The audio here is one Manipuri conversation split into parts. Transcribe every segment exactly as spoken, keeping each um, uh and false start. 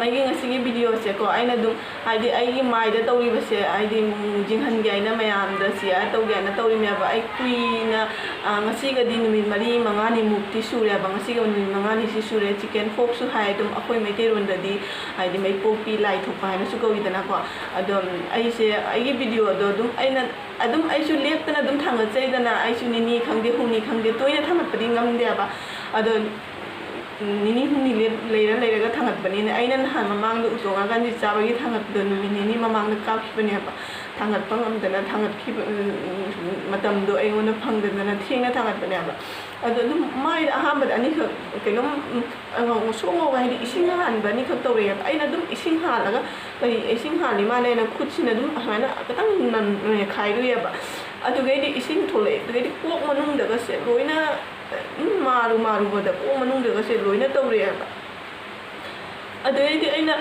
ꯑꯩꯒꯤ ꯉꯁꯤꯒꯤ ꯚꯤꯗꯤꯑꯣꯁꯦꯀꯣ, ꯑꯩꯅ ꯑꯗꯨꯝ, ꯍꯥꯏꯗꯤ, ꯑꯩꯒꯤ ꯃꯥꯏꯗ ꯇꯧꯔꯤꯕꯁꯦ, ꯍꯥꯏꯗꯤ, ꯎꯝ, ꯌꯦꯡꯍꯟꯒꯦ ꯍꯥꯏꯅ, ꯃꯌꯥꯝꯗ ꯁꯤꯌꯔ ꯇꯧꯒꯦ ꯍꯥꯏꯅ ꯇꯧꯔꯤꯅꯦꯕ꯫ ꯑꯩ ꯀꯨꯏꯅ, ꯑ, ꯉꯁꯤꯒꯗꯤ ꯅꯨꯃꯤꯠ ꯃꯔꯤ ꯃꯉꯥꯅꯤꯃꯨꯛꯇꯤ ꯁꯨꯔꯦꯕ꯫ ꯉꯁꯤꯒ ꯅꯨꯃꯤꯠ ꯃꯉꯥꯅꯤꯁꯤ ꯁꯨꯔꯦ꯫ ꯆꯤꯀꯦꯟ ꯐꯣꯛꯁꯁꯨ ꯍꯥꯏ ꯑꯗꯨꯝ, ꯑꯩꯈꯣꯏ ꯃꯩꯇꯩꯔꯣꯟꯗꯗꯤ, ꯍꯥꯏꯗꯤ, ꯃꯩꯄꯣꯛꯄꯤ ꯂꯥꯏ ꯊꯣꯛꯄ ꯍꯥꯏꯅꯁꯨ ꯀꯧꯏꯗꯅꯀꯣ꯫ ꯑꯗꯣ, ꯎꯝ, ꯑꯩꯁꯦ, ꯑꯩꯒꯤ ꯚꯤꯗꯤꯑꯣꯗꯣ ꯑꯗꯨꯝ ꯑꯩꯅ, ꯑꯗꯨꯝ ꯑꯩꯁꯨ ꯂꯦꯞꯇꯅ ꯑꯗꯨꯝ ꯊꯥꯡꯒꯠꯆꯩꯗꯅ, ꯑꯩꯁꯨ ꯅꯤꯅꯤ ꯈꯪꯗꯦ, ꯍꯨꯝꯅꯤ ꯈꯪꯗꯦ, ꯇꯣꯏꯅ ꯊꯥꯡꯒꯠꯄꯗꯤ ꯉꯝꯗꯦꯕ꯫ ꯑꯗꯣ, ꯅꯤꯅꯤ ꯍꯨꯝꯅꯤ ꯂꯦꯞ-, ꯂꯩꯔ ꯂꯩꯔꯒ ꯊꯥꯡꯒꯠꯄꯅꯤꯅ, ꯑꯩꯅ ꯅꯍꯥꯟ ꯃꯃꯥꯡꯗ ꯎꯇꯣꯡꯉꯥ ꯒꯥꯟꯙꯤ ꯆꯥꯕꯒꯤ ꯊꯥꯡꯒꯠꯄꯗꯣ ꯅꯨꯃꯤꯠ ꯅꯤꯅꯤ ꯃꯃꯥꯡꯗ ꯀꯥꯞꯈꯤꯕꯅꯦꯕ꯫ ꯊꯥꯡꯒꯠꯄ ꯉꯝꯗꯅ ꯊꯥꯡꯒꯠꯈꯤꯕ, ꯎꯝ, ꯃꯇꯝꯗꯣ ꯑꯩꯉꯣꯟꯗ ꯐꯪꯗꯗꯅ ꯊꯦꯡꯅ ꯊꯥꯡꯒꯠꯄꯅꯦꯕ꯫ ꯑꯗꯣ ꯑꯗꯨꯝ ꯃꯥꯏꯗ ꯑꯍꯥꯟꯕꯗ ꯑꯅꯤꯈꯛ ꯀꯩꯅꯣꯝ, ꯎꯝ, ꯉꯧꯁꯣꯛ ꯉꯧꯕ ꯍꯥꯏꯗꯤ ꯏꯁꯤꯡ ꯍꯥꯟꯕ ꯑꯅꯤꯈꯛ ꯇꯧꯔꯛꯑꯦꯕ꯫ ꯑꯩꯅ ꯑꯗꯨꯝ ꯏꯁꯤꯡ ꯍꯥꯜꯂꯒ, ꯀꯔꯤ ꯏꯁꯤꯡ ꯍꯥꯜꯂꯤ ꯃꯥꯜꯂꯦꯅ ꯈꯨꯠꯁꯤꯅ ꯑꯗꯨꯝ ꯑꯁꯨꯃꯥꯏꯅ ꯈꯤꯇꯪ ꯅꯝ-, ꯅꯣꯏꯈꯥꯏꯔꯨꯏꯌꯦꯕ꯫ ꯑꯗꯨꯒꯩꯗꯤ ꯏꯁꯤꯡ ꯊꯣꯛꯂꯛꯑꯦ꯫ ꯑꯗꯨꯒꯩꯗꯤ ꯀꯣꯛ ꯃꯅꯨꯡꯗꯒꯁꯦ ꯂꯣꯏꯅ, ꯎꯝ, ꯃꯥꯔꯨ ꯃꯥꯔꯨꯕꯗ ꯀꯣꯛ ꯃꯅꯨꯡꯗꯒꯁꯦ ꯂꯣꯏꯅ ꯇꯧꯔꯛꯑꯦꯕ꯫ ꯑꯗꯨꯗꯩꯗꯤ ꯑꯩꯅ,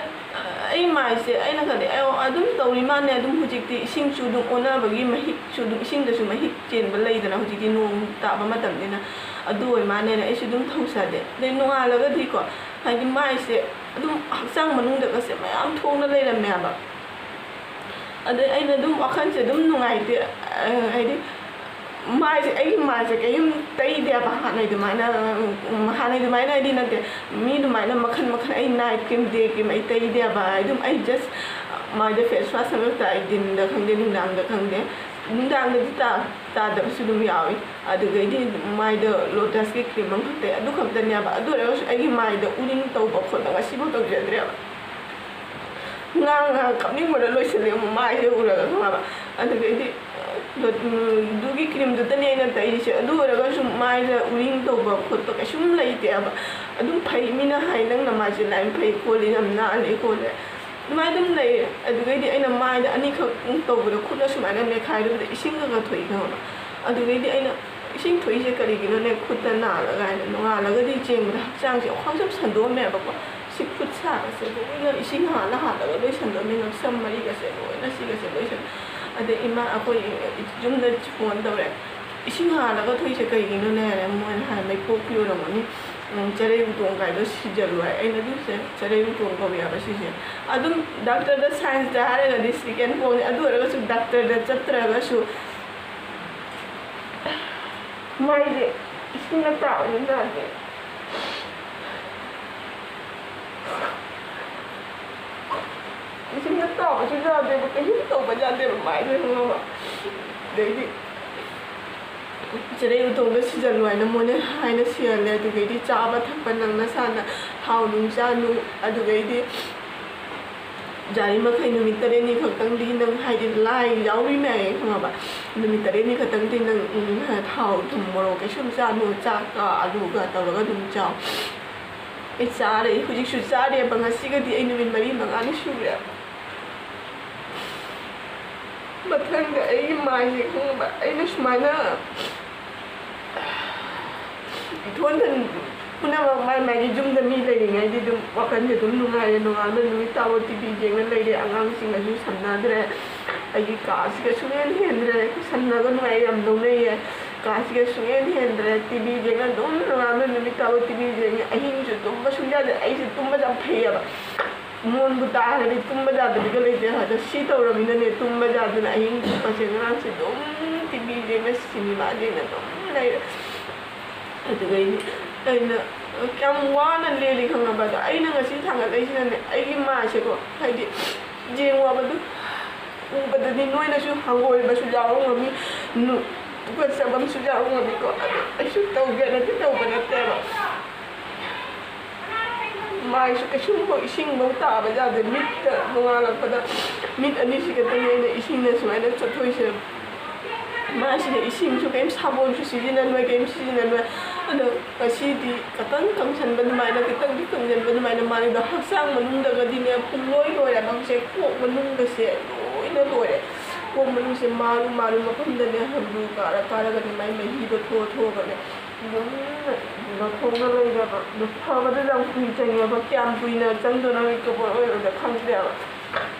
ꯑꯩ ꯃꯥꯏꯁꯦ ꯑꯩꯅ ꯈꯜꯂꯦ, "ꯑꯣ, ꯑꯗꯨꯝ ꯇꯧꯔꯤ ꯃꯥꯜꯂꯦ, ꯑꯗꯨꯝ ꯍꯧꯖꯤꯛꯇꯤ ꯏꯁꯤꯡꯁꯨ ꯑꯗꯨꯝ ꯑꯣꯟꯅꯕꯒꯤ ꯃꯍꯤꯛꯁꯨ ꯑꯗꯨꯝ, ꯏꯁꯤꯡꯗꯁꯨ ꯃꯍꯤꯛ ꯆꯦꯟꯕ ꯂꯩꯗꯅ, ꯍꯧꯖꯤꯛꯇꯤ ꯅꯣꯡ ꯇꯥꯕ ꯃꯇꯝꯅꯤꯅ, ꯑꯗꯨ ꯑꯣꯏ ꯃꯥꯜꯂꯦꯅ" ꯑꯩꯁꯨ ꯑꯗꯨꯝ ꯊꯧꯁꯥꯗꯦ꯫ ꯑꯗꯩ ꯅꯣꯡꯉꯥꯜꯂꯒꯗꯤꯀꯣ, ꯍꯥꯏꯗꯤ ꯃꯥꯏꯁꯦ ꯑꯗꯨꯝ ꯍꯛꯆꯥꯡ ꯃꯅꯨꯡꯗꯒꯁꯦ ꯃꯌꯥꯝ ꯊꯣꯛꯅ ꯂꯩꯔꯝꯃꯦꯕ꯫ ꯑꯗꯩ ꯑꯩꯅ ꯑꯗꯨꯝ ꯋꯥꯈꯜꯁꯦ ꯑꯗꯨꯝ ꯅꯨꯡꯉꯥꯏꯇꯦ, ꯑ, ꯍꯥꯏꯗꯤ ꯃꯥꯏꯁꯦ, ꯑꯩꯒꯤ ꯃꯥꯏꯁꯦ ꯀꯩꯝ ꯇꯩꯗꯦꯕ ꯍꯥꯟꯅꯩ ꯑꯗꯨꯃꯥꯏꯅ, ꯎꯝ, ꯍꯥꯟꯅꯩ ꯑꯗꯨꯃꯥꯏꯅꯗꯤ ꯅꯠꯇꯦ꯫ ꯃꯤ ꯑꯗꯨꯃꯥꯏꯅ ꯃꯈꯜ ꯃꯈꯜ ꯑꯩ ꯅꯥꯏꯠ ꯀ꯭ꯔꯤꯝ, ꯗꯦ ꯀ꯭ꯔꯤꯝ ꯑꯩ ꯇꯩꯗꯦꯕ꯫ ꯑꯗꯨꯝ ꯑꯩ just ꯃꯥꯏꯗ ꯐꯦꯁ ꯋꯥꯁ ꯑꯃ ꯇꯥꯏ, ꯗꯤꯟꯗ ꯈꯪꯗꯦ, ꯅꯨꯡꯗꯥꯡꯗ ꯈꯪꯗꯦ꯫ ꯅꯨꯡꯗꯥꯡꯗꯗꯤ ꯇꯥ-, ꯇꯥꯗꯕꯁꯨ ꯑꯗꯨꯝ ꯌꯥꯎꯏ꯫ ꯑꯗꯨꯗꯩꯗꯤ ꯃꯥꯏꯗ ꯂꯣꯇꯁꯀꯤ ꯀ꯭ꯔꯤꯝ ꯑꯃꯈꯛ ꯇꯩ, ꯑꯗꯨ ꯈꯛꯇꯅꯦꯕ꯫ ꯑꯗꯨ ꯑꯣꯏꯔꯒꯁꯨ ꯑꯩꯒꯤ ꯃꯥꯏꯗ ꯎꯔꯤꯡ ꯇꯧꯕ ꯈꯣꯠꯄ ꯉꯁꯤꯐꯥꯎ ꯇꯧꯖꯗ꯭ꯔꯦꯕ꯫ ꯉꯥꯡ ꯉꯥꯡ ꯀꯞꯅꯤꯡꯕꯅ ꯂꯣꯏꯁꯤꯜꯂꯦ ꯑꯃꯨꯛ ꯃꯥꯏꯁꯦ ꯎꯔꯒ, ꯈꯪꯉꯕ? ꯑꯗꯨꯗꯩꯗꯤ, ꯑꯗꯨꯒꯤ ꯀ꯭ꯔꯤꯝꯗꯨꯇꯅꯦ ꯑꯩꯅ ꯇꯩꯔꯤꯁꯦ꯫ ꯑꯗꯨ ꯑꯣꯏꯔꯒꯁꯨ ꯃꯥꯏꯗ ꯎꯔꯤꯡ ꯇꯧꯕ ꯈꯣꯠꯄ ꯀꯩꯁꯨꯝ ꯂꯩꯇꯦꯕ꯫ ꯑꯗꯨꯝ ꯐꯩ, ꯃꯤꯅ ꯍꯥꯏ, "ꯅꯪ ꯅꯃꯥꯏꯁꯦ ꯂꯥꯏꯅ ꯐꯩ ꯈꯣꯠꯂꯤ, ꯌꯥꯝ ꯅꯥꯜꯂꯤ ꯈꯣꯠꯂꯤ"꯫ ꯑꯗꯨꯃꯥꯏꯅ ꯑꯗꯨꯝ ꯂꯩꯔꯦ꯫ ꯑꯗꯨꯗꯩꯗꯤ ꯑꯩꯅ ꯃꯥꯏꯗ ꯑꯅꯤꯈꯛ ꯇꯧꯕꯗ ꯈꯨꯠꯅ ꯁꯨꯃꯥꯏꯅ ꯅꯦꯠꯈꯥꯏꯔꯨꯕꯗ ꯏꯁꯤꯡ ꯈꯔ ꯈꯔ ꯊꯣꯛꯏ, ꯈꯪꯉꯕ? ꯑꯗꯨꯗꯩꯗꯤ ꯑꯩꯅ, "ꯏꯁꯤꯡ ꯊꯣꯛꯏꯁꯦ ꯀꯔꯤꯒꯤꯅꯣꯅꯦ? ꯈꯨꯠꯇ ꯅꯥꯜꯂꯒ" ꯍꯥꯏꯅ꯫ ꯅꯣꯡꯉꯥꯜꯂꯒꯗꯤ ꯌꯦꯡꯕꯗ ꯍꯛꯆꯥꯡꯁꯦ ꯈ꯭ꯋꯥꯡꯁꯨ ꯁꯟꯗꯣꯛꯑꯝꯃꯦꯕꯀꯣ꯫ ꯁꯤ ꯈꯨꯠ ꯁꯥꯒꯁꯦ ꯂꯣꯏꯅ ꯏꯁꯤꯡ ꯍꯥꯜꯂ ꯍꯥꯜꯂꯒ ꯂꯣꯏꯁꯟꯗꯣꯏꯅꯤ, ꯉꯛꯁꯝ ꯃꯔꯤꯒꯁꯦ ꯂꯣꯏꯅ, ꯁꯤꯒꯁꯦ ꯂꯣꯏꯁꯟ-, ꯑꯗꯩ ꯏꯃꯥ, ꯑꯩꯈꯣꯏ ꯌꯨꯝꯗ ꯐꯣꯟ ꯇꯧꯔꯦ, "ꯏꯁꯤꯡ ꯍꯥꯜꯂꯒ ꯊꯣꯛꯏꯁꯦ ꯀꯩꯒꯤꯅꯣꯅꯦ?" ꯍꯥꯏꯔꯦ꯫ ꯃꯣꯏꯅ ꯍꯥꯏ, "ꯃꯩꯄꯣꯛꯀꯤ ꯑꯣꯏꯔꯝꯒꯅꯤ, ꯎꯝ, ꯆꯔꯩ ꯎꯇꯣꯡ ꯀꯥꯏꯗꯣ ꯁꯤꯖꯜꯂꯨ ꯍꯥꯏ꯫ ꯑꯩꯅ ꯑꯗꯨꯁꯦ ꯆꯔꯩ ꯎꯇꯣꯡ ꯀꯧꯋꯦ ꯍꯥꯏꯕ ꯁꯤꯁꯦ꯫ ꯑꯗꯨꯝ ꯗꯥꯛꯇꯔꯗ, ꯁꯥꯏꯟꯁꯇ ꯍꯥꯏꯔꯒꯗꯤ ꯁꯤꯀꯦꯟ ꯄꯣꯛꯅꯤ꯫ ꯑꯗꯨ ꯑꯣꯏꯔꯒꯁꯨ ꯗꯥꯛꯇꯔꯗ ꯆꯠꯇ꯭ꯔꯒꯁꯨ ꯃꯥꯏꯁꯦ ꯏꯁꯤꯡꯅ ꯇꯥꯕꯅ ꯌꯥꯗꯦ꯫ ꯏꯁꯤꯡꯅ ꯇꯥꯕꯁꯨ ꯌꯥꯗꯦꯕ, ꯀꯩꯁꯨ ꯇꯧꯕ ꯌꯥꯗꯦꯕ ꯃꯥꯏꯁꯦ, ꯈꯪꯉꯕ? ꯑꯗꯩꯗꯤ ꯆꯔꯩ ꯎꯇꯣꯡꯗ ꯁꯤꯖꯜꯂꯨ ꯍꯥꯏꯅ ꯃꯣꯏꯅ ꯍꯥꯏꯅ ꯁꯤꯍꯜꯂꯦ꯫ ꯑꯗꯨꯗꯩꯗꯤ ꯆꯥꯕ ꯊꯛꯄ ꯅꯪ ꯅꯁꯥꯅ ꯊꯥꯎ ꯅꯨꯡ ꯆꯥꯅꯨ꯫ ꯑꯗꯨꯗꯩꯗꯤ ꯌꯥꯔꯤꯃꯈꯩ ꯅꯨꯃꯤꯠ ꯇꯔꯦꯠꯅꯤ ꯈꯛꯇꯪꯗꯤ ꯅꯪ, ꯍꯥꯏꯗꯤ ꯂꯥꯏ ꯌꯥꯎꯔꯤ ꯃꯌꯥꯝ, ꯈꯪꯉꯕ? ꯅꯨꯃꯤꯠ ꯇꯔꯦꯠꯅꯤ ꯈꯛꯇꯪꯗꯤ ꯅꯪ, ꯎꯝ, ꯊꯥꯎ ꯊꯨꯝ ꯃꯣꯔꯣꯛ ꯀꯩꯁꯨꯝ ꯆꯥꯅꯨ, ꯆꯥꯛꯀ ꯑꯂꯨꯒ ꯇꯧꯔꯒ ꯑꯗꯨꯝ ꯆꯥꯎ꯫ ꯑꯩ ꯆꯥꯔꯦ, ꯍꯧꯖꯤꯛꯁꯨ ꯆꯥꯔꯦꯕ꯫ ꯉꯁꯤꯒꯗꯤ ꯑꯩ ꯅꯨꯃꯤꯠ ꯃꯔꯤ ꯃꯉꯥꯅꯤ ꯁꯨꯔꯦ꯫ ꯃꯊꯪꯗ ꯑꯩꯒꯤ ꯃꯥꯏꯁꯦ, ꯈꯪꯉꯕ? ꯑꯩꯅ ꯁꯨꯃꯥꯏꯅ ꯏꯊꯣꯟ ꯊꯟ-, ꯄꯨꯝꯅꯃꯛ ꯃꯥꯏ ꯃꯥꯏꯒꯤ ꯌꯨꯝꯗ ꯃꯤ ꯂꯩꯔꯤꯉꯩꯗꯤ ꯑꯗꯨꯝ ꯋꯥꯈꯜꯁꯦ ꯑꯗꯨꯝ ꯅꯨꯡꯉꯥꯏꯔꯦ꯫ ꯅꯣꯡꯉꯥꯟꯕ ꯅꯨꯃꯤꯠ ꯇꯥꯕ ꯇꯤꯚꯤ ꯌꯦꯡꯉ ꯂꯩꯔꯦ꯫ ꯑꯉꯥꯡꯁꯤꯡꯒꯁꯨ ꯁꯝꯅꯗ꯭ꯔꯦ꯫ ꯑꯩꯒꯤ ꯀꯥꯁꯤꯒ ꯁꯨꯡꯍꯦꯟ ꯍꯦꯟꯗ꯭ꯔꯦ꯫ ꯁꯝꯅꯒꯅꯨ ꯍꯥꯏ ꯌꯥꯝ ꯅꯣꯛꯅꯩꯌꯦ꯫ ꯀꯥꯁꯤꯒ ꯁꯨꯡꯍꯦꯟ ꯍꯦꯟꯗ꯭ꯔꯦ꯫ ꯇꯤꯚꯤ ꯌꯦꯡꯉ ꯑꯗꯨꯝ ꯅꯣꯡꯉꯥꯟꯕ ꯅꯨꯃꯤꯠ ꯇꯥꯕ ꯇꯤꯚꯤ ꯌꯦꯡꯉꯦ꯫ ꯑꯍꯤꯡꯁꯨ ꯇꯨꯝꯕ ꯁꯨꯡꯌꯥꯗꯦ꯫ ꯑꯩꯁꯦ ꯇꯨꯝꯕꯁꯦ ꯌꯥꯝ ꯐꯩꯌꯦꯕ꯫ ꯃꯣꯟꯕꯨ ꯇꯥꯈ꯭ꯔꯗꯤ ꯇꯨꯝꯕ ꯌꯥꯗꯕꯤꯒ ꯂꯩꯇꯦ꯫ ꯑꯗ ꯁꯤ ꯇꯧꯔꯃꯤꯅꯅꯦ ꯇꯨꯝꯕ ꯌꯥꯗꯅ ꯑꯍꯤꯡ ꯆꯨꯞꯄꯁꯦ ꯉꯔꯥꯡꯁꯦ ꯑꯗꯨꯝ ꯇꯤꯚꯤ ꯌꯦꯡꯉ ꯁꯤꯅꯦꯃꯥ ꯌꯦꯡꯉ ꯑꯗꯨꯝ ꯂꯩꯔꯦ꯫ ꯑꯗꯨꯗꯩꯗꯤ ꯑꯩꯅ ꯀꯌꯥꯝ ꯋꯥꯅ ꯂꯦꯜꯂꯤ ꯈꯪꯉꯕ? ꯑꯗꯣ ꯑꯩꯅ ꯉꯁꯤ ꯊꯥꯡꯒꯠꯂꯛꯏꯁꯤꯅꯅꯦ ꯑꯩꯒꯤ ꯃꯥꯏꯁꯦꯀꯣ, ꯍꯥꯏꯗꯤ ꯌꯦꯡꯉꯣꯕ ꯑꯗꯨ ꯎꯕꯗꯗꯤ ꯅꯣꯏꯅꯁꯨ ꯍꯪꯒꯣꯏꯕꯁꯨ ꯌꯥꯎꯔꯝꯒꯅꯤ, ꯅꯨ-, ꯇꯨꯀꯠꯆꯕ ꯑꯃꯁꯨ ꯌꯥꯎꯔꯝꯒꯅꯤꯀꯣ꯫ ꯑꯗꯣ ꯑꯩꯁꯨ ꯇꯧꯒꯦꯅꯗꯤ ꯇꯧꯕ ꯅꯠꯇꯦꯕ꯫ ꯃꯥꯏꯁꯨ ꯀꯩꯁꯨꯝꯐꯥꯎ ꯏꯁꯤꯡꯐꯥꯎ ꯇꯥꯕ ꯌꯥꯗꯦ꯫ ꯃꯤꯠꯇ ꯅꯣꯡꯉꯥꯜꯂꯛꯄꯗ ꯃꯤꯠ ꯑꯅꯤꯁꯤ ꯈꯛꯇꯅꯤ ꯑꯩꯅ ꯏꯁꯤꯡꯅ ꯁꯨꯃꯥꯏꯅ ꯆꯣꯠꯊꯣꯛꯏꯁꯦ꯫ ꯃꯥꯏꯁꯤꯗ ꯏꯁꯤꯡꯁꯨ ꯀꯔꯤꯝ ꯁꯥꯄꯣꯟꯁꯨ ꯁꯤꯖꯤꯟꯅꯔꯣꯏ, ꯀꯔꯤꯝ ꯁꯤꯖꯤꯟꯅꯔꯣꯏ꯫ ꯑꯗꯣ ꯉꯁꯤꯗꯤ ꯈꯤꯇꯪ ꯀꯪꯁꯟꯕ ꯑꯗꯨꯃꯥꯏꯅ, ꯈꯤꯇꯪꯗꯤ ꯀꯪꯁꯟꯕ ꯑꯗꯨꯃꯥꯏꯅ ꯃꯥꯜꯂꯤꯗꯣ, ꯍꯛꯆꯥꯡ ꯃꯅꯨꯡꯗꯒꯗꯤꯅꯦ ꯄꯨꯡꯂꯣꯏ ꯂꯣꯏꯔꯦ꯫ ꯃꯥꯁꯦ ꯀꯣꯛ ꯃꯅꯨꯡꯗꯁꯦ ꯂꯣꯏꯅ ꯂꯣꯏꯔꯦ꯫ ꯀꯣꯛ ꯃꯅꯨꯡꯁꯦ ꯃꯥꯔꯨ ꯃꯥꯔꯨ ꯃꯐꯝꯗꯅꯦ ꯍꯪꯒꯨ ꯀꯥꯔ ꯀꯥꯔꯒꯅꯦ ꯃꯥꯏ ꯃꯍꯤꯗꯣ ꯊꯣꯛꯑ ꯊꯣꯛꯑꯒꯅꯦ ꯑꯗꯨꯝ ꯂꯧꯊꯣꯛꯅ ꯂꯩꯔꯦꯕ꯫ ꯑꯗꯣ ꯐꯕꯗ ꯌꯥꯝ ꯀꯨꯏ ꯆꯪꯉꯦꯕ꯫ ꯀꯌꯥꯝ ꯀꯨꯏꯅ ꯆꯪꯗꯣꯏꯅꯣ ꯔꯤꯀꯣꯚꯔ ꯑꯣꯏꯕꯗ ꯈꯪꯗꯦꯕ꯫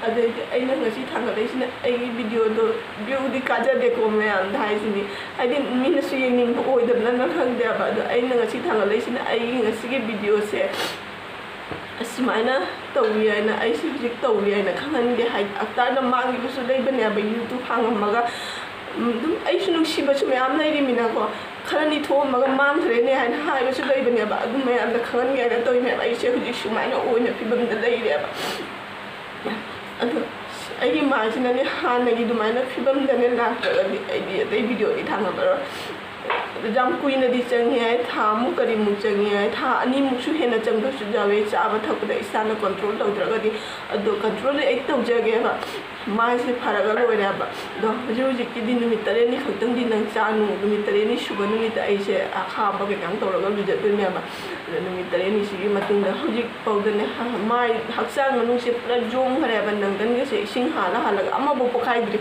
ꯑꯗꯩꯗꯤ ꯑꯩꯅ ꯉꯁꯤ ꯊꯥꯡꯒꯠꯂꯛꯏꯁꯤꯅ ꯑꯩꯒꯤ ꯚꯤꯗꯤꯑꯣꯗꯣ ꯚ꯭ꯌꯨꯗꯤ ꯀꯥꯖꯗꯦꯀꯣ ꯃꯌꯥꯝꯗ ꯍꯥꯏꯁꯤꯅꯤ, ꯍꯥꯏꯗꯤ ꯃꯤꯅꯁꯨ ꯌꯦꯡꯅꯤꯡꯕ ꯑꯣꯏꯗꯕꯅ ꯈꯪꯗꯦꯕ꯫ ꯑꯗꯣ ꯑꯩꯅ ꯉꯁꯤ ꯊꯥꯡꯒꯠꯂꯛꯏꯁꯤꯅ ꯑꯩꯒꯤ ꯉꯁꯤꯒꯤ ꯚꯤꯗꯤꯑꯣꯁꯦ ꯑꯁꯨꯃꯥꯏꯅ ꯇꯧꯏ ꯍꯥꯏꯅ, ꯑꯩꯁꯦ ꯍꯧꯖꯤꯛ ꯇꯧꯔꯤ ꯍꯥꯏꯅ ꯈꯪꯍꯟꯒꯦ꯫ ꯍꯥꯏꯗꯤ ꯑꯞꯇꯥꯗ ꯃꯥꯡꯈꯤꯕꯁꯨ ꯂꯩꯕꯅꯦꯕ, ꯌꯨꯇ꯭ꯌꯨꯕ ꯍꯥꯡꯉꯝꯃꯒ꯫ ꯎꯝ, ꯑꯗꯨꯝ ꯑꯩꯁꯨ ꯅꯨꯡꯁꯤꯕꯁꯨ ꯃꯌꯥꯝ ꯂꯩꯔꯤꯃꯤꯅꯀꯣ, ꯈꯔꯅꯤ ꯊꯣꯛꯑꯝꯃꯒ ꯃꯥꯡꯈ꯭ꯔꯦꯅꯦ ꯍꯥꯏꯅ ꯍꯥꯏꯕꯁꯨ ꯂꯩꯕꯅꯦꯕ꯫ ꯑꯗꯨ ꯃꯌꯥꯝꯗ ꯈꯪꯍꯟꯒꯦ ꯍꯥꯏꯅ ꯇꯧꯔꯤꯅꯦꯕ꯫ ꯑꯩꯁꯦ ꯍꯧꯖꯤꯛ ꯁꯨꯃꯥꯏꯅ ꯑꯣꯏꯅ ꯐꯤꯕꯝꯗ ꯂꯩꯔꯦꯕ꯫ ꯑꯗꯣ ꯑꯩꯒꯤ ꯃꯥꯏꯁꯤꯅꯅꯦ ꯍꯥꯟꯅꯒꯤ ꯑꯗꯨꯃꯥꯏꯅ ꯐꯤꯕꯝꯗꯅꯦ ꯂꯥꯛꯇ꯭ꯔꯒꯗꯤ ꯑꯩꯗꯤ ꯑꯇꯩ ꯚꯤꯗꯤꯑꯣꯗꯤ ꯊꯥꯡꯉꯝꯃꯔꯣꯏ꯫ ꯑꯗꯣ ꯌꯥꯝ ꯀꯨꯏꯅꯗꯤ ꯆꯪꯉꯦ ꯍꯥꯏ, ꯊꯥ ꯑꯃꯨꯛ ꯀꯔꯤꯃꯨꯛ ꯆꯪꯉꯦ ꯍꯥꯏ, ꯊꯥ ꯑꯅꯤꯃꯨꯛꯁꯨ ꯍꯦꯟꯅ ꯆꯪꯕꯁꯨ ꯌꯥꯎꯋꯦ, ꯆꯥꯕ ꯊꯛꯄꯗ ꯏꯁꯥꯅ ꯀꯟꯇ꯭ꯔꯣꯜ ꯇꯧꯗ꯭ꯔꯒꯗꯤ꯫ ꯑꯗꯣ ꯀꯟꯇ꯭ꯔꯣꯜꯗꯤ ꯑꯩ ꯇꯧꯖꯒꯦꯕ, ꯃꯥꯏꯁꯦ ꯐꯔꯒ ꯂꯣꯏꯔꯦꯕ꯫ ꯑꯗꯣ ꯍꯧꯖꯤꯛ ꯍꯧꯖꯤꯛꯀꯤꯗꯤ ꯅꯨꯃꯤꯠ ꯇꯔꯦꯠꯅꯤ ꯈꯛꯇꯪꯗꯤ ꯅꯪ ꯆꯥꯅꯨ, ꯅꯨꯃꯤꯠ ꯇꯔꯦꯠꯅꯤ ꯁꯨꯕ ꯅꯨꯃꯤꯠꯇ ꯑꯩꯁꯦ ꯑꯈꯥꯕ ꯀꯩꯀꯥ ꯇꯧꯔꯒ ꯂꯨꯖꯗꯣꯏꯅꯦꯕ꯫ ꯑꯗꯣ ꯅꯨꯃꯤꯠ ꯇꯔꯦꯠꯅꯤꯁꯤꯒꯤ ꯃꯇꯨꯡꯗ ꯍꯧꯖꯤꯛ ꯐꯥꯎꯗꯅꯦ, ꯃꯥꯏ ꯍꯛꯆꯥꯡ ꯃꯅꯨꯡꯁꯦ ꯄꯨꯔꯥ ꯌꯣꯝꯈ꯭ꯔꯦꯕ, ꯅꯪꯒꯟꯒꯁꯦ ꯏꯁꯤꯡ ꯍꯥꯜꯂ ꯍꯥꯜꯂꯒ ꯑꯃꯐꯥꯎ ꯄꯣꯛꯈꯥꯏꯗ꯭ꯔꯤ꯫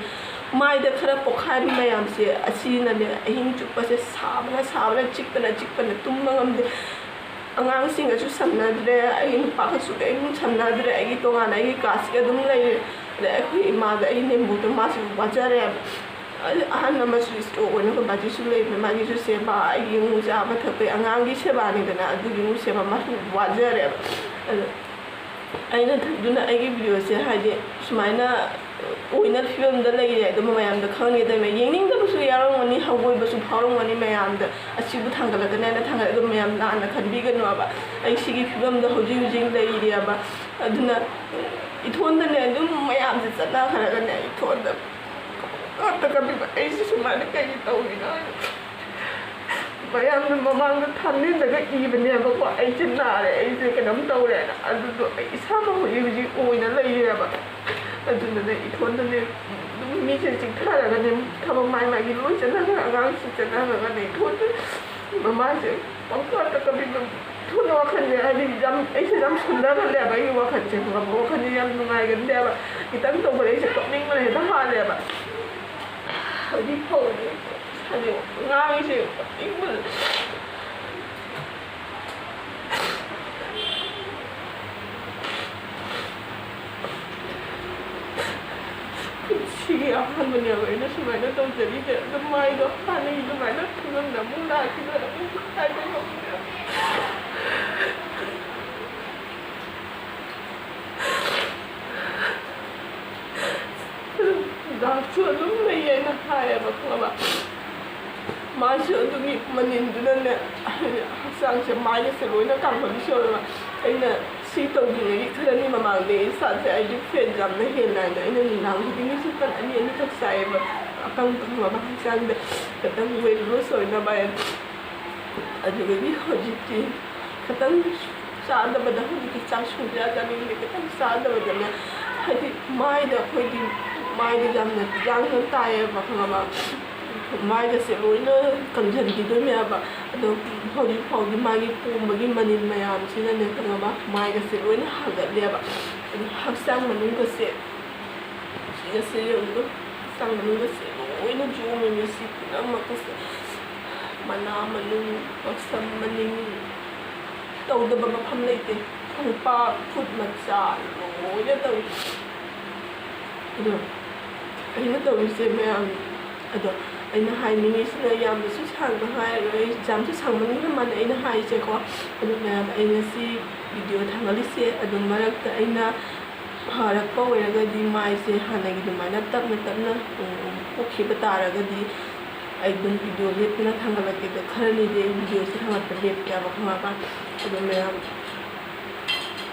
ꯃꯥꯏꯗ ꯈꯔ ꯄꯣꯛꯈꯥꯏꯕ ꯃꯌꯥꯝꯁꯦ ꯑꯁꯤꯅꯅꯦ, ꯑꯍꯤꯡ ꯆꯨꯞꯄꯁꯦ ꯁꯥꯕꯅ, ꯁꯥꯕꯅ, ꯆꯤꯛꯄꯅ, ꯆꯤꯛꯄꯅ ꯇꯨꯝꯕ ꯉꯝꯗꯦ꯫ ꯑꯉꯥꯡꯁꯤꯡꯒꯁꯨ ꯁꯝꯅꯗ꯭ꯔꯦ, ꯑꯩꯒꯤ ꯅꯨꯄꯥꯒꯁꯨ ꯀꯔꯤꯝ ꯁꯝꯅꯗ꯭ꯔꯦ, ꯑꯩꯒꯤ ꯇꯣꯉꯥꯟꯅ ꯑꯩꯒꯤ ꯀꯥꯁꯤꯒ ꯑꯗꯨꯝ ꯂꯩꯔꯦ꯫ ꯑꯗꯩ ꯑꯩꯈꯣꯏ ꯏꯃꯥꯒ ꯑꯩ ꯅꯦꯝꯕꯣꯛꯇꯣ, ꯃꯥꯁꯨ ꯋꯥꯖꯔꯦꯕ꯫ ꯑꯗꯩ ꯑꯍꯟ ꯑꯃꯁꯨ ꯁ꯭ꯇ꯭ꯔꯣꯛ ꯑꯣꯏꯅ ꯑꯩꯈꯣꯏ ꯕꯥꯖꯤꯁꯨ ꯂꯩꯕꯅꯦ, ꯃꯥꯒꯤꯁꯨ ꯁꯦꯕꯥ, ꯑꯩꯒꯤ ꯑꯃꯨꯛ ꯆꯥꯕ ꯊꯛꯄꯒꯤ, ꯑꯉꯥꯡꯒꯤ ꯁꯦꯕꯥꯅꯤꯗꯅ, ꯑꯗꯨꯒꯤ ꯑꯃꯨꯛ ꯁꯦꯕꯥ, ꯃꯥꯁꯨ ꯋꯥꯖꯔꯦꯕ꯫ ꯑꯗꯣ ꯑꯩꯅ ꯑꯗꯨꯅ ꯑꯩꯒꯤ ꯚꯤꯗꯤꯑꯣꯁꯦ ꯍꯥꯏꯗꯤ ꯁꯨꯃꯥꯏꯅ ꯑꯣꯏꯅ ꯐꯤꯕꯝꯗ ꯂꯩꯔꯦ ꯑꯗꯨꯝ ꯃꯌꯥꯝꯗ ꯈꯪꯍꯟꯒꯦ ꯇꯧꯕꯅꯦ꯫ ꯌꯦꯡꯅꯤꯡꯗꯕꯁꯨ ꯌꯥꯎꯔꯝꯒꯅꯤ, ꯍꯪꯒꯣꯏꯕꯁꯨ ꯐꯥꯎꯔꯝꯒꯅꯤ ꯃꯌꯥꯝꯗ, ꯑꯁꯤꯕꯨ ꯊꯥꯡꯒꯠꯂꯛꯀꯅꯤ ꯍꯥꯏꯅ ꯊꯥꯡꯒꯠꯂꯦ꯫ ꯑꯗꯨꯝ ꯃꯌꯥꯝ ꯂꯥꯟꯅ ꯈꯟꯕꯤꯒꯅꯨꯕ꯫ ꯑꯩ ꯁꯤꯒꯤ ꯐꯤꯕꯝꯗ ꯍꯧꯖꯤꯛ ꯍꯧꯖꯤꯛ ꯂꯩꯔꯤꯑꯕ꯫ ꯑꯗꯨꯅ ꯏꯊꯣꯟꯗꯅꯦ ꯑꯗꯨꯝ ꯃꯌꯥꯝꯁꯦ ꯆꯠꯅꯈ꯭ꯔꯒꯅꯦ, ꯏꯊꯣꯟꯗ ꯉꯥꯛꯇ ꯀꯞꯄꯤꯕ꯫ ꯑꯩꯁꯦ ꯁꯨꯃꯥꯏꯅ ꯀꯩꯒꯤ ꯇꯧꯔꯤꯅꯣ ꯍꯥꯏꯅ ꯃꯌꯥꯝꯅ ꯃꯃꯥꯡꯗ ꯊꯥꯝꯖꯤꯟꯗꯒ ꯏꯕꯅꯦꯕꯀꯣ, ꯑꯩꯁꯦ ꯅꯥꯔꯦ, ꯑꯩꯁꯦ ꯀꯩꯅꯣꯝ ꯇꯧꯔꯦꯅ꯫ ꯑꯗꯨꯗꯣ ꯑꯩ ꯏꯁꯥꯃꯛ ꯍꯧꯖꯤꯛ ꯍꯧꯖꯤꯛ ꯑꯣꯏꯅ ꯂꯩꯔꯦꯕ꯫ ꯑꯗꯨꯅꯅꯦ ꯏꯊꯣꯟꯗꯅꯦ ꯑꯗꯨꯝ ꯃꯤꯁꯦ ꯆꯤꯛꯊꯔꯒꯅꯦ, ꯊꯕꯛ ꯃꯥꯏ ꯃꯥꯏꯒꯤ ꯂꯣꯏ ꯆꯠꯅꯈ꯭ꯔꯦ, ꯑꯉꯥꯡꯁꯤꯡ ꯆꯠꯅꯈ꯭ꯔꯒꯅꯦ ꯏꯊꯣꯟꯗ ꯃꯃꯥꯁꯦ ꯄꯪꯀꯞꯇ ꯀꯞꯄꯤꯕ꯫ ꯏꯊꯣꯟꯗ ꯋꯥꯈꯜꯁꯦ ꯍꯥꯏꯗꯤ ꯌꯥꯝ, ꯑꯩꯁꯦ ꯌꯥꯝ ꯁꯣꯟꯊꯒꯜꯂꯦꯕ ꯑꯩꯒꯤ ꯋꯥꯈꯜꯁꯦ, ꯈꯪꯉꯕ? ꯋꯥꯈꯜꯁꯦ ꯌꯥꯝ ꯅꯨꯡꯉꯥꯏꯒꯟꯗꯦꯕ꯫ ꯈꯤꯇꯪ ꯇꯧꯕꯗ ꯑꯩꯁꯦ ꯀꯞꯅꯤꯡꯕꯅ ꯍꯦꯛꯇ ꯍꯥꯜꯂꯦꯕ꯫ ꯍꯧꯖꯤꯛ ꯐꯥꯎꯕꯗꯤ ꯍꯥꯏꯗꯤ ꯉꯥꯡꯉꯤꯁꯦ ꯀꯞꯅꯤꯡꯕꯅ꯫ ꯁꯤꯒꯤ ꯑꯍꯥꯟꯕꯅꯦꯕ ꯑꯩꯅ ꯁꯨꯃꯥꯏꯅ ꯇꯧꯖꯔꯤꯁꯦ꯫ ꯑꯗꯨꯝ ꯃꯥꯏꯗꯣ ꯍꯥꯟꯅꯒꯤ ꯑꯗꯨꯃꯥꯏꯅ ꯐꯤꯕꯝꯗ ꯑꯃꯨꯛ ꯂꯥꯛꯈꯤꯗ꯭ꯔꯦ꯫ ꯑꯗꯨꯝ ꯍꯥꯏꯕ ꯉꯝꯗ꯭ꯔꯦ꯫ ꯗꯥꯛꯁꯨ ꯑꯗꯨꯝ ꯂꯩꯌꯦꯅ ꯍꯥꯏꯌꯦꯕ, ꯈꯪꯉꯕ? ꯃꯥꯁꯨ ꯑꯗꯨꯒꯤ ꯃꯅꯤꯟꯗꯨꯅꯅꯦ, ꯍꯛꯆꯥꯡꯁꯦ, ꯃꯥꯏꯒꯁꯦ ꯂꯣꯏꯅ ꯀꯥꯡꯍꯟꯁꯨ ꯌꯧꯔꯕ꯫ ꯑꯩꯅ ꯁꯤ ꯇꯧꯗ꯭ꯔꯤꯉꯩꯒꯤ ꯈꯔꯅꯤ ꯃꯃꯥꯡꯗꯒꯤ ꯏꯁꯥꯁꯦ, ꯑꯩꯗꯤ ꯐꯦꯟ ꯌꯥꯝꯅ ꯍꯦꯜꯂꯦ ꯍꯥꯏꯅ ꯑꯩꯅ ꯅꯨꯡꯗꯥꯡ ꯈꯨꯗꯤꯡꯒꯤꯁꯨ ꯇꯟ ꯑꯅꯤ ꯑꯅꯤꯈꯛ ꯆꯥꯏꯌꯦꯕ, ꯑꯀꯪ ꯈꯪꯉꯕ ꯍꯛꯆꯥꯡꯗ ꯈꯤꯇꯪ ꯋꯦꯠ ꯂꯨꯁ ꯑꯣꯏꯅꯕ ꯍꯥꯏꯅ꯫ ꯑꯗꯨꯗꯒꯤ ꯍꯧꯖꯤꯛꯇꯤ ꯈꯤꯇꯪ ꯆꯥꯗꯕꯗ, ꯍꯧꯖꯤꯛꯇꯤ ꯆꯥꯛ ꯁꯨꯡꯆꯥ ꯆꯥꯅꯤꯡꯗꯦ꯫ ꯈꯤꯇꯪ ꯆꯥꯗꯕꯗꯅꯦ, ꯍꯥꯏꯗꯤ ꯃꯥꯏꯗ, ꯑꯩꯈꯣꯏꯗꯤ ꯃꯥꯏꯗ ꯌꯥꯝꯅ ꯌꯥꯡꯅ ꯇꯥꯏꯌꯦꯕ, ꯈꯪꯉꯕ? ꯃꯥꯏꯒꯁꯦ ꯂꯣꯏꯅ ꯀꯪꯁꯤꯟꯈꯤꯗꯣꯏꯅꯦꯕ꯫ ꯑꯗꯣ ꯍꯧꯖꯤꯛ ꯐꯥꯎꯗꯤ ꯃꯥꯒꯤ ꯄꯣꯝꯕꯒꯤ ꯃꯅꯤꯜ ꯃꯌꯥꯝꯁꯤꯅꯅꯦ, ꯈꯪꯉꯕ, ꯃꯥꯏꯒꯁꯦ ꯂꯣꯏꯅ ꯍꯥꯒꯠꯂꯦꯕ꯫ ꯑꯗꯨ ꯍꯛꯆꯥꯡ ꯃꯅꯨꯡꯒꯁꯦ, ꯁꯤꯒꯁꯦ ꯌꯦꯡꯉꯨꯗꯣ, ꯍꯛꯆꯥꯡ ꯃꯅꯨꯡꯒꯁꯦ ꯂꯣꯏꯅ ꯌꯣꯝꯃꯦ꯫ ꯁꯤ ꯄꯨꯝꯅꯃꯛꯀꯁꯦ, ꯃꯅꯥ ꯃꯅꯤꯡ, ꯃꯁꯝ ꯃꯅꯤꯡ, ꯇꯧꯗꯕ ꯃꯐꯝ ꯂꯩꯇꯦ꯫ ꯈꯣꯡꯄꯥꯛ, ꯈꯨꯠ ꯃꯆꯥ ꯂꯣꯏꯅ ꯇꯧꯏ꯫ ꯑꯗꯣ ꯑꯩꯅ ꯇꯧꯔꯤꯁꯦ ꯃꯌꯥꯝ, ꯑꯗꯣ ꯑꯩꯅ ꯍꯥꯏꯅꯤꯡꯉꯤꯁꯤꯅ, ꯌꯥꯝꯅꯁꯨ ꯁꯥꯡꯅ ꯍꯥꯏꯔꯔꯣꯏ, ꯌꯥꯝꯁꯨ ꯁꯥꯡꯃꯟꯈ꯭ꯔ ꯃꯥꯜꯂꯦ ꯑꯩꯅ ꯍꯥꯏꯔꯤꯁꯦꯀꯣ꯫ ꯑꯗꯣ ꯃꯌꯥꯝ, ꯑꯩ ꯉꯁꯤ ꯚꯤꯗꯤꯑꯣ ꯊꯥꯒꯠꯂꯤꯁꯦ, ꯑꯗꯨꯝ ꯃꯔꯛꯇ ꯑꯩꯅ ꯐꯔꯛꯄ ꯑꯣꯏꯔꯒꯗꯤ ꯃꯥꯏꯁꯦ ꯍꯥꯟꯅꯒꯤ ꯑꯗꯨꯃꯥꯏꯅ ꯇꯞꯅ ꯇꯞꯅ, ꯎꯝ, ꯄꯣꯛꯈꯤꯕ ꯇꯥꯔꯒꯗꯤ ꯑꯩ ꯑꯗꯨꯝ ꯚꯤꯗꯤꯑꯣ ꯂꯦꯞꯇꯅ ꯊꯥꯡꯒꯠꯂꯛꯀꯦ꯫ ꯑꯗꯣ ꯈꯔꯅꯤꯗꯤ ꯑꯩ ꯚꯤꯗꯤꯑꯣꯁꯦ ꯊꯥꯡꯒꯠꯄ ꯂꯦꯞꯄꯦꯕ, ꯈꯪꯉꯕ? ꯑꯗꯣ ꯃꯌꯥꯝ,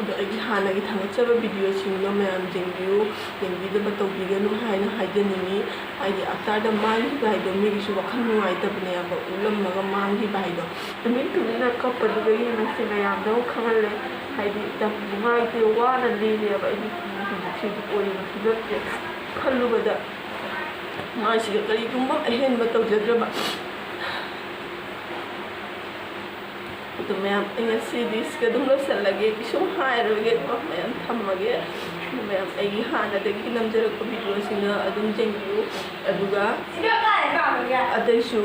ꯑꯗꯣ ꯑꯩꯒꯤ ꯍꯥꯟꯅꯒꯤ ꯊꯥꯒꯠꯆꯕ ꯚꯤꯗꯤꯑꯣꯁꯤꯡꯗꯣ ꯃꯌꯥꯝ ꯌꯦꯡꯕꯤꯌꯨ, ꯌꯦꯡꯕꯤꯗꯕ ꯇꯧꯕꯤꯒꯅꯨ ꯍꯥꯏꯅ ꯍꯥꯏꯖꯅꯤꯡꯉꯤ꯫ ꯍꯥꯏꯗꯤ ꯑꯆꯥꯔꯗ ꯃꯥꯡꯈꯤꯕ ꯍꯥꯏꯗꯣ ꯃꯤꯒꯤꯁꯨ ꯋꯥꯈꯜ ꯅꯨꯡꯉꯥꯏꯇꯕꯅꯦꯕ, ꯎꯠꯂꯝꯃꯒ ꯃꯥꯡꯈꯤꯕ ꯍꯥꯏꯗꯣ꯫ ꯇꯨꯃꯤꯟ ꯇꯨꯃꯤꯟꯅ ꯀꯞꯄꯗꯨꯗꯒꯤ ꯃꯁꯤ ꯃꯌꯥꯝꯗ ꯑꯃꯨꯛ ꯈꯪꯍꯜꯂꯦ꯫ ꯍꯥꯏꯗꯤ ꯌꯥꯝ ꯅꯨꯡꯉꯥꯏꯇꯦ, ꯋꯥꯅ ꯂꯦꯜꯂꯦꯕ ꯑꯩꯒꯤ ꯍꯧꯖꯤꯛ ꯍꯧꯖꯤꯛ ꯑꯣꯏꯔꯤꯕ ꯐꯤꯕꯝꯁꯦ ꯈꯜꯂꯨꯕꯗ꯫ ꯃꯥꯏꯁꯤꯒ ꯀꯔꯤꯒꯨꯝꯕ ꯑꯍꯦꯟꯕ ꯇꯧꯖꯗ꯭ꯔꯕ꯫ ꯑꯗꯨ ꯃꯌꯥꯝ, ꯑꯩ ꯉꯁꯤꯗꯤ ꯁꯤꯒ ꯑꯗꯨꯝ ꯂꯣꯏꯁꯤꯜꯂꯒꯦ, ꯀꯩꯁꯨꯝ ꯍꯥꯏꯔꯣꯏꯒꯦꯀꯣ ꯃꯌꯥꯝ, ꯊꯝꯃꯒꯦ꯫ ꯑꯗꯨ ꯃꯌꯥꯝ, ꯑꯩꯒꯤ ꯍꯥꯟꯅꯗꯒꯤ ꯅꯝꯖꯔꯛꯄ ꯚꯤꯗꯤꯑꯣꯁꯤꯡꯅ ꯑꯗꯨꯝ ꯌꯦꯡꯕꯤꯌꯨ꯫ ꯑꯗꯨꯒ ꯑꯇꯩꯁꯨ,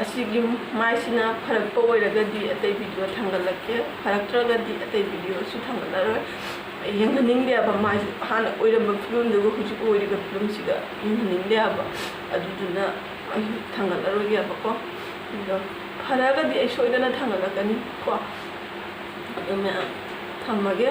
ꯑꯁꯤꯒꯤ ꯃꯥꯏꯁꯤꯅ ꯐꯔꯛꯄ ꯑꯣꯏꯔꯒꯗꯤ ꯑꯇꯩ ꯚꯤꯗꯤꯑꯣ ꯊꯥꯡꯒꯠꯂꯛꯀꯦ, ꯐꯔꯛꯇ꯭ꯔꯒꯗꯤ ꯑꯇꯩ ꯚꯤꯗꯤꯑꯣꯁꯨ ꯊꯥꯡꯒꯠꯂꯔꯣꯏ꯫ ꯌꯦꯡꯍꯟꯅꯤꯡꯗꯦꯕ, ꯃꯥꯏꯁꯦ ꯍꯥꯟꯅ ꯑꯣꯏꯔꯝꯕ ꯐꯤꯕꯝꯗꯨꯒ ꯍꯧꯖꯤꯛ ꯑꯣꯏꯔꯤꯕ ꯐꯤꯕꯝꯁꯤꯒ ꯌꯦꯡꯍꯟꯅꯤꯡꯗꯦꯕꯀꯣ꯫ ꯑꯗꯨꯗꯨꯅ ꯑꯩꯁꯨ ꯊꯥꯡꯒꯠꯂꯔꯣꯏꯒꯦꯕꯀꯣ꯫ ꯑꯗꯣ ꯐꯔꯒꯗꯤ ꯑꯩ ꯁꯣꯏꯗꯅ ꯊꯥꯡꯒꯠꯂꯛꯀꯅꯤ ꯀꯣ꯫ ꯑꯗꯨ ꯃꯌꯥꯝ ꯊꯝꯃꯒꯦ꯫